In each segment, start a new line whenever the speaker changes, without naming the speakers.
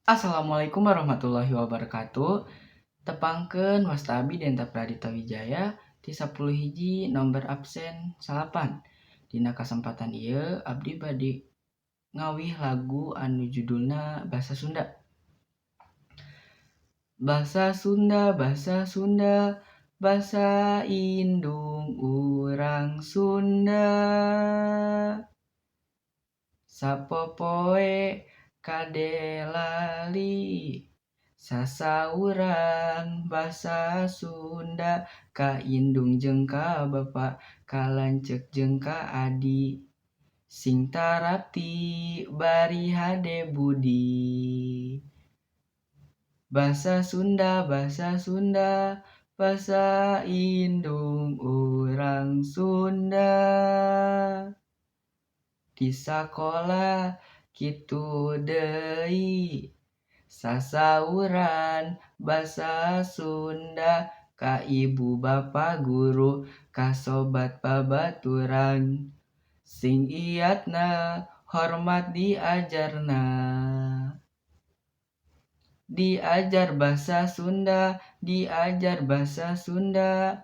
Assalamualaikum warahmatullahi wabarakatuh. Tepangkeun, wasta abi Denta Pradita Wijaya ti 10 hiji, nomor absen 9. Dina kasempatan ieu abdi bade ngawih lagu anu judulna Basa Sunda. Basa Sunda, basa Sunda, basa indung urang Sunda. Sapopoe kade lali sasauran basa Sunda ka indung jeung ka bapa, ka lanceuk jeung ka adi, sing tarapti bari hade budi. Basa Sunda, basa Sunda, basa indung urang Sunda. Di sakola kitu deui, sasauran basa Sunda ka ibu bapa guru, ka sobat babaturan, sing iatna hormat diajarna. Diajar basa Sunda, diajar basa Sunda,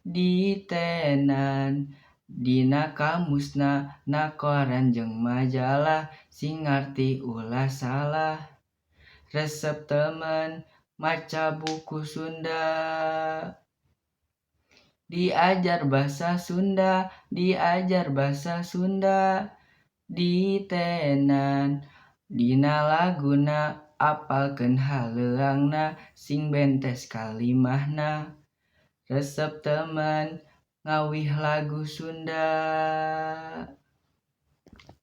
ditenan dina kamusna, na koran jeung majalah, sing ngarti ulah salah. Resep temen maca buku Sunda. Diajar basa Sunda, diajar basa Sunda, ditenan dina laguna, apalkeun haleuangna, sing bentes kalimahna. Resep temen ngawih lagu Sunda.